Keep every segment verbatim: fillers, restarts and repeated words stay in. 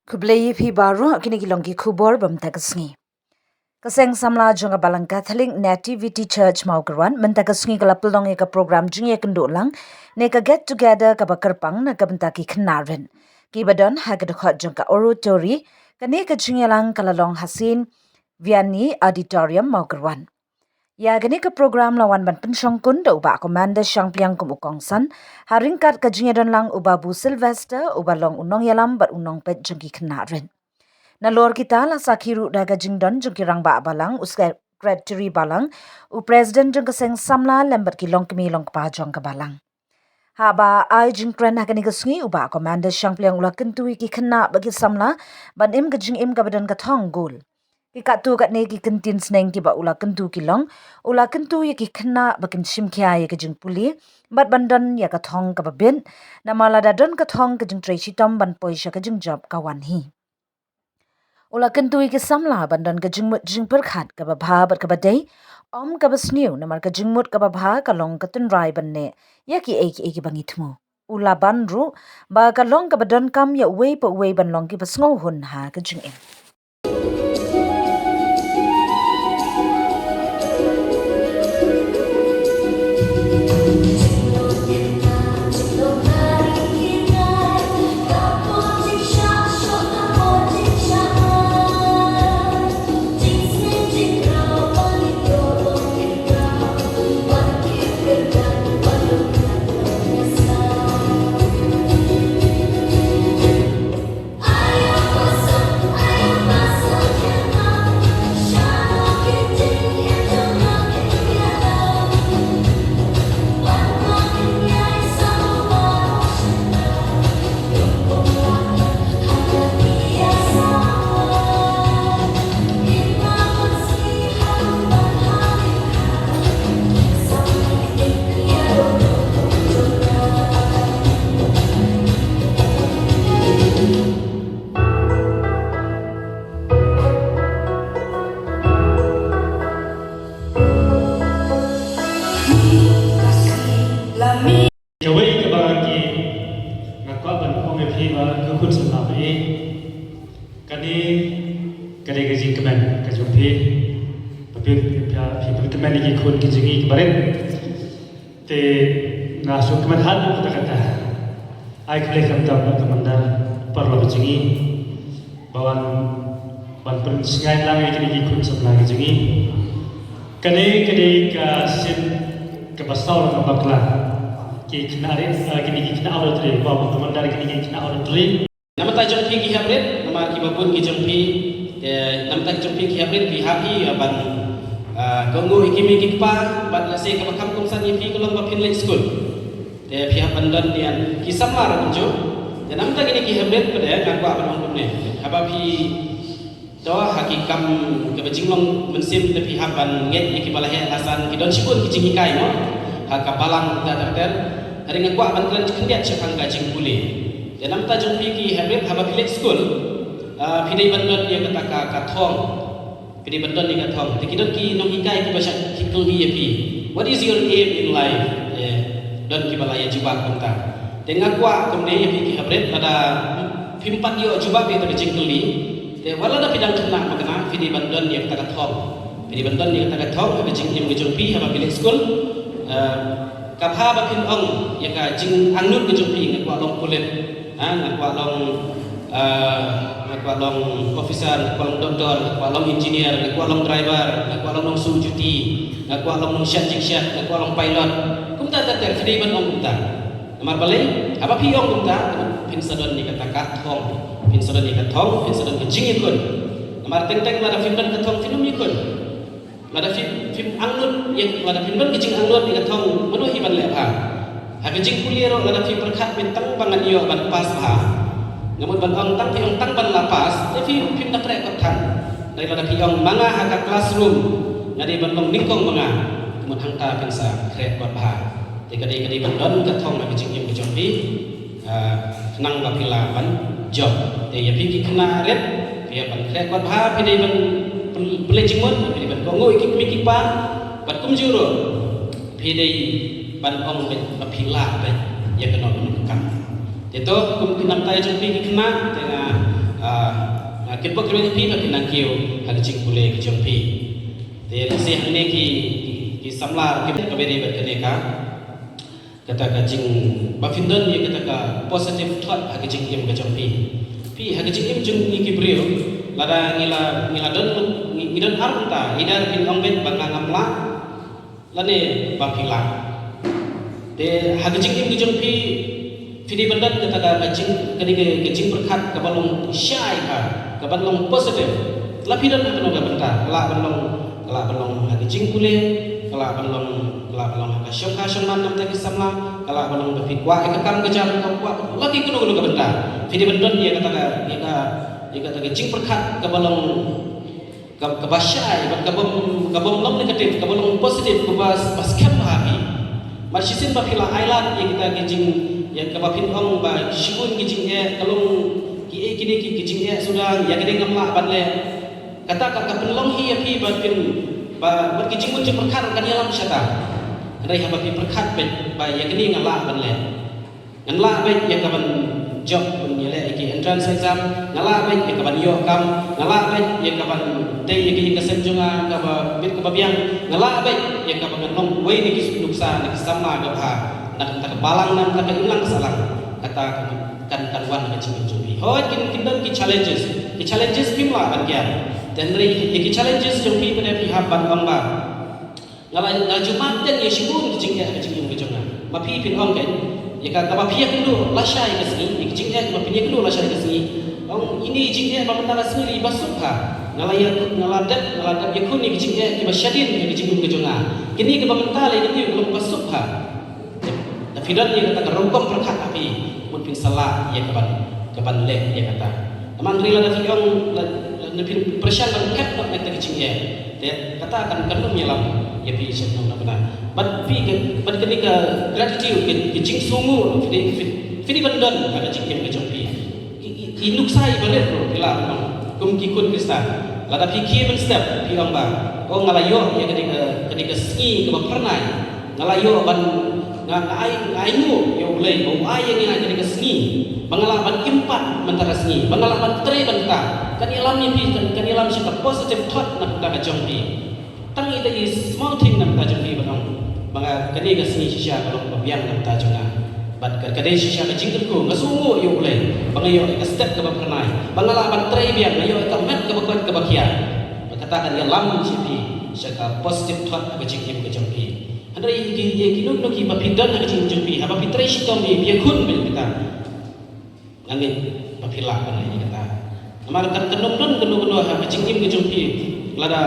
Khublei ïa phi baroh, kine ki long ki khubor ba mynta ka sngi. Ka Seng Samla jong ka Balang Catholic Nativity Church Mawkyrwat mynta ka sngi ka la pynlong ïa ka program jingïakynduh lang ne ka get together kaba kyrpang na ka bynta ki khynnah rit kiba don ha ka dkhot jong ka Oratory. Kane ka jingïalang ka la long ha Saint Vianney Auditorium Mawkyrwat. Ïa kane ka program la wan ban pynshongkun da u Bah Commander Shangpliang kum u kongsan, ha ryngkat ka jingïadon lang u Babu Sylvester uba long u nongïalam bad u nongpeit jong ki khynnah rit. Nalor kita la sakhi ruh da ka jingdon jong ki rangbah balang, u Secretary Balang, u President jong ka Seng Samla lem bad ki longkmie longkpa jong ka balang. Haba ai jingkren ha kane ka sngi u Bah Commander Shangpliang u la kyntu ïa ki khynnah bad ki samla ban im ka jingim kaba don ka thong gul. Ki katto katne ki kyntien sneng kiba u la kyntu ki long, u la kyntu ïa ki khynnah ba kin shim khia ïa ka jingpule bad ban don ïa ka thong kaba bit, namar lada don ka thong ka jingtrei shitom ban poi sha ka jingjop ka wan hi. U la kyntu ïa ki samla ban don ka jingmut jingpyrkhat kaba bha bad kaba dei, ym kaba sniew, namar ka jingmut kaba bha ka long ka tynrai ban neh ïa kiei kiei kiba ngi thmu. U la ban ruh ba ka long kaba donkam ïa uwei pa uwei ban long kiba sngewhun ha ka jingim. Kawei kaba ki nga kwah ban ong ïa phi ba ka khun samla ba ïeit. Kane ka dei ka jingkmen ka jong phi. Ba phi, phi, phi pynkmen ïa ki khun ki jong ngi kiba rit. Te nga sngewkmen ha kata kata. Ai khublei khamtam na ka Commander paralok jong ngi ba wan ban pynsngew lang ïa kine ki khun samla ki jong ngi. Kane ka dei ka sien kaba saw na ka bakla. Ki khynnah rit, eh, kine ki khynnah Oratory, ba Commander kine ki khynnah Oratory. Namar ta jong phi ki hep rit, namar kiba bun ki jong phi, te namar ta jong phi ki hep rit, phi hap hi, eh, ban, eh, kohnguh ïa ki mei ki kpa, bad lehse kaba kham kongsan ïa phi ka long ba phin leit skul. Te phi hap ban don ïa ki samla ruh kumjuh. Te namar ta kine ki hep rit pat nga kwah ban ong kumne. Haba phi to ha ki kam kaba jinglong mynsiem te phi hap ban ngeit ïa kiba la heh la san, ki don shibun ki jinghikai mo. Ha ka balang ter ter ter. Hynrei nga kwah ban kren khyndiat shaphang ka jingpule. Te namar ta jong phi ki hep rit, haba phi leit skul, ah, phi dei ban don ïa kata ka, ka thong. Phi dei ban don ïa ka thong. Te ki don ki nonghikai kiba shah kylli ïa phi, "What is your aim in life?" Eh, don kiba la ïa jubab kumta. Te nga kwah kumne ïa phi ki hep rit, lada phim pat ïoh jubab ïa kata ka jingkylli, te wat lada phi dang khynnah ba khynnah, phi dei ban don ïa kata ka thong. Phi dei ban don ïa kata ka thong ha ka jingim ka jong phi haba phi leit skul. Eh, ka bha ba phin ong ïa ka jingangnud ka jong phi, nga kwah long pulit, ha, nga kwah long, eh, nga kwah long officer, nga kwah long doktor, nga kwah long engineer, nga kwah long driver, nga kwah long nongsuh juti, nga kwah long nongshad jingshat, nga kwah long pilot. Kumta ter ter, phi dei ban ong kumta. Namar balei, haba phi ong kumta, phin sa don ïa kata ka thong, phin sa don ïa ka thong, phin sa don ka jingïakhun. Namar teng teng lada phim don ka thong, phin ym ïakhun. Lada phim, phim angnud ïa, lada phim don ka jingangnud ïa ka thong, mano hi ban leh bha? Ha ka jingpule ruh, lada phi pyrkhat, phi tang ba ngan ïoh ban pass bha. Nga mut ban ong tang, phi ong tang ban la pass, te phi, phim da khreh kot than. Hynrei lada phi ong ma nga ha ka classroom nga dei ban long nyngkong ma nga, te mut hangta phin sa khreh kot bha. Te ka dei, ka dei ban don ka thong ha ka jingim ka jong phi. Ah, khnang ba phi lah ban jop. Te ïa phi ki khynnah rit, phi ïa ban khreh kot bha, phi dei ban pyn-, pynleit jingmut, phi dei ban kohnguh ïa ki kmie ki kpa, bad kumjuh ruh phi dei ban ong beit ba phi lah beit ïa kano kano ka kam. Te to, kum ki namta jong phi ki khynnah, te nga, ah, Kyrpad kyrmen ïa phi ba phin nang kiew ha ka jingpule ka jong phi. Te lehse hangne ki, ki, ki samla ki kaba ri bad kane ka, kata ka jing ba phin don ïa kata ka positive thought ha ka jingim ka jong phi. Phi ha ka jingim jong ngi ki briew, lada ngi la, ngi la don, ngi, ngi don ar bynta, either phin ong beit ba nga ngam lah, lane ba phi lah. Te ha ka jingim ka jong phi, phi dei ban don kata ka, ka jing, ka dei ka, ka jingpyrkhat kaba long shai ka, kaba long positive. La phi don ha kano ka bynta, ka lah ban long, ka lah ban long ha ka jingpule, ka lah ban long, ka lah ban long ha ka shongkha shongman namar ki samla, ka lah ban long ba phi kwah ïa ka kam ka jam, ka kwah la ki kano kano ka bynta. Phi dei ban don ïa kata ka, ïa ka, ïa kata ka jingpyrkhat kaba long ka, kaba shai, bad kaba, kaba long negative, kaba long positive, kaba, ba skhem ha phi. Mar shisien ba phi la ailad ïa kita ki jing, ïa kaba phin ong ba shibun ki jingeh, ka long ki ei kine ki, ki jingeh suda, ïa kine ngam lah ban leh. Kata ka, ka pynlong hi ïa phi ba phin, ba, bad ki jingmut jingpyrkhat kan ïalam shata. Hynrei haba phi pyrkhat beit ba ïa kine nga lah ban leh. Ngan lah beit ïa ka ban jop ban ïaleh ïa ki entrance exam, nga lah beit ïa ka ban ïoh kam, nga lah beit ïa ka ban tei ïa ki ïing ka sem jong nga kaba bit kaba biang, nga lah beit ïa ka ban ngan long uwei na ki nuksa na ki samla kaba bha na ka bynta ka balang, na ka bynta ka imlang ka sahlang. Kata kan, kan wan na ka jingim jong phi. Hooid kin, kin don ki challenges. Ki challenges phim lah ban kiar. Te hynrei ïa ki challenges jong phi pat phi hap ban ong ba nga la, nga ju mad teng ïa shibun ki jingeh ha ka jingim ka jong nga. Ma phi phin ong kein, ïa ka kaba phi ïakynduh lashai ka sngi, ïa ki jingeh kaba phin ïakynduh lashai ka sngi. Ong ine i jingeh ba mynta ka sngi la i ba suk ha. Nga la ïa, nga la dep, nga la dep ïakhun ïa ki jingeh kiba shadien ha ka jingim ka jong nga. Kine kiba mynta la ïa kyntiew ka long ba suk ha. Da phi don ïa kata ka rukom pyrkhat ha phi, mut phin sa lah ïa ka ban, ka ban leh ïa kata. Namar hynrei lada phi ong, la, la, lada phi pyrshang ban phet noh na kata ka jingeh, te kata kan, kan ym ïalam ïa phi sha nong na bynta. Bad phi ka, bad kane ka gratitude, ka, ka jingsngewnguh, phi dei, phi, phi dei ban don ha ka jingim ka jong phi. I, i, i nuksa iba rit ruh phi lah ban ong kum ki khun Khristan. Lada phi khie mynstep phi ong ba, oh, nga la ïoh ïa kane ka, kane ka sngi kaba phyrnai. Nga la ïoh ban, nga, nga ai, nga ainguh ïa U Blei ba u ai ïa nga kane ka sngi ba nga lah ban im pat mynta ka sngi, ba nga lah ban trei bynta. Kan ïalam ïa phi, kan, kan ïalam sha ka positive thought na ka bynta ka jong phi. Tang ita i small thing na ka bynta jong phi ban ong ba nga kane ka sngi shisha ka long ba biang na ka bynta jong nga. Bad ka, ka dei shisha ka jingkyrkhu, nga sngewnguh ïa U Blei ba nga ïoh ïa ka step kaba phyrnai, ba nga lah ban trei biang, nga ïoh ïa ka met kaba koit kaba khiah. Bad kata kan ïalam sha phi sha ka positive thought ha ka jingim ka jong phi. Hynrei ïa ki, ïa kino kino kiba phi don ha ka jingim jong phi, haba phi trei shitom hi, phi ïakhun beit kita. Nga ngeit ba phi lah ban leh ïa kata. Namar kan, kan ym don kano kano ha ka jingim ka jong phi lada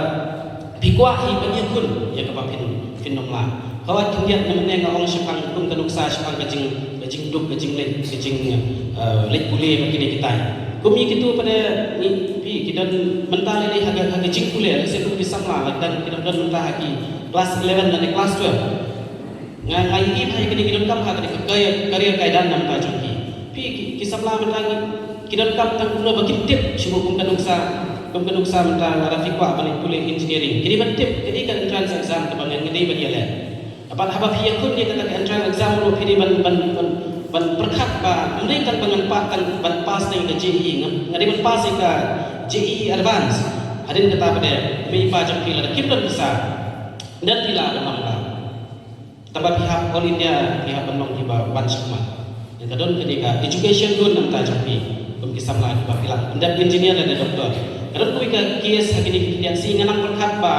phi kwah hi ban ïakhun ïa kaba phin, phin ym lah. Hooid khyndiat na mynne nga ong shaphang kum ka nuksa shaphang ka jing, ka jingduk, ka jingleit, ka jing, eh, leit pule bad kine kitai. Kum ïa kito pat ngi, phi, ki don mynta lei lei ha ka, ha ka jingpule, lehse kum ki samla, lada ki don, don mynta ha ki class eleven lane class twelve. Nga, nga ïohi bha ïa kine ki donkam ha kane ka career, career guidance na bynta jong ki. Phi ki, ki samla mynta ngi, ki donkam tang kumno ba kin tip shuh kum ka nuksa, kum ka nuksa mynta lada phi kwah ban pule engineering. Ki dei ban tip, ki dei ka entrance exam kaba ngi dei ban ïaleh. Bad haba phi ïakhun ïa kata ka entrance exam ruh phi dei ban, ban, ban, ban pyrkhat ba ym dei tang ba ngan pa-, tang ban pass tang ka J E E, nga, nga dei ban pass ïa ka J E E advance. Hadien kata pat de, mei pa jong phi lada kim don pisa, ym don phi lah ban ong ba Tang ba phi hap All India, phi hap ban long kiba wan shakhmat. Ïa ka don kane ka education loan na bynta jong phi. Kum ki samla kiba phi lah ban dep engineer lane doctor. Ka don kawei ka case ha kine ki khyndiat sngi nga nang pyrkhat ba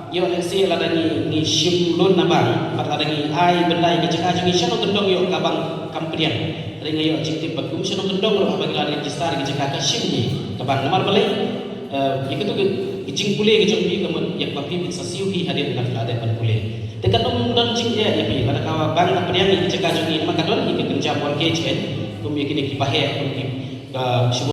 ïoh lehse lada ngi, ngi shim loan na bank, bad lada ngi ai byndai ka jaka jong ngi sha nongkyndong ïoh ka bank kam pdiang. Hynrei nga ïoh jingtip ba kum sha nongkyndong ruh haba ngi la register ka jaka ka shim hi ka bank. Namar balei? Eh, ïa katu ka, ka jingpule ka jong phi ka mut ïa kaba phi phin sa siew hi hadien ba phi la dep ban pule. Te kan ym don jingeh ïa phi lada ka bank ka pdiang ïa ka jaka jong ngi, namar ka don hi ka kynja mortgage, eh, kum ïa kine kiba heh, kum ki, ka,